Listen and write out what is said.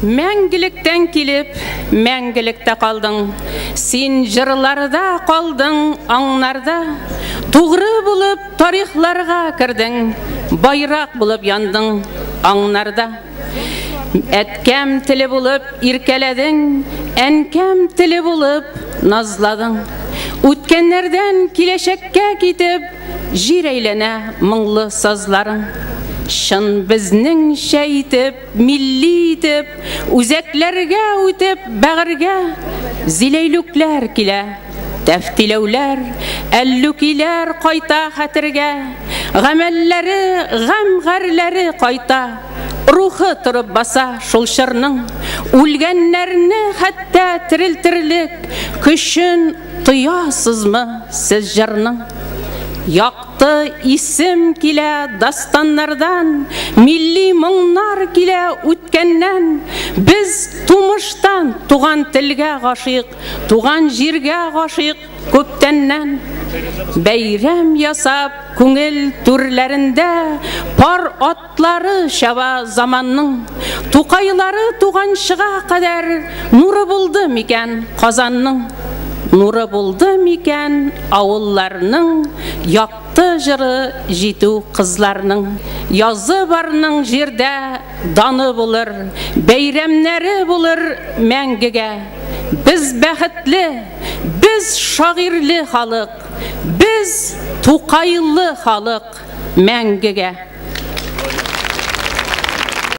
Мәңгелектән килеп, мәңгелектә калдың. Син җырларда калдың, аңнарда. Тугры булып тарихларга кердең, байрак булып яндың аңнарда. Әткәм теле булып иркәләдең, әнкәм теле булып назладың. Үткәннәрдән киләчәккә китеп, җир әйләнә моңлы сазларың. Чын безнеңчә итеп, милли итеп, үзәкләргә үтеп, бәгырьгә зиләйлүкләр килә. Тәфтиләүләр, әллүкиләр кайта хәтергә, гамәлләре, гамь-гарьләре кайта. Рухы торып баса шул чорның, үлгәннәрне хәтта терелтерлек көчен тоясызмы сез җырның? Якты исем килә дастаннардан, милли моңнар килә үткәннән. Без тумыштан туган телгә гашыйк, туган җиргә гашыйк күптәннән. Бәйрәм ясап күңел түрләрендә пар атлары чаба заманның. Тукайлары туганчыга кадәр нуры булды микән Казанның? Нуры булды микән авылларның, якты җыры җитү кызларның? Язы барның җирдә даны булыр, бәйрәмнәре булыр мәңгегә. Без бәхетле, без шагыйрьле халык, без Тукайлы халык мәңгегә.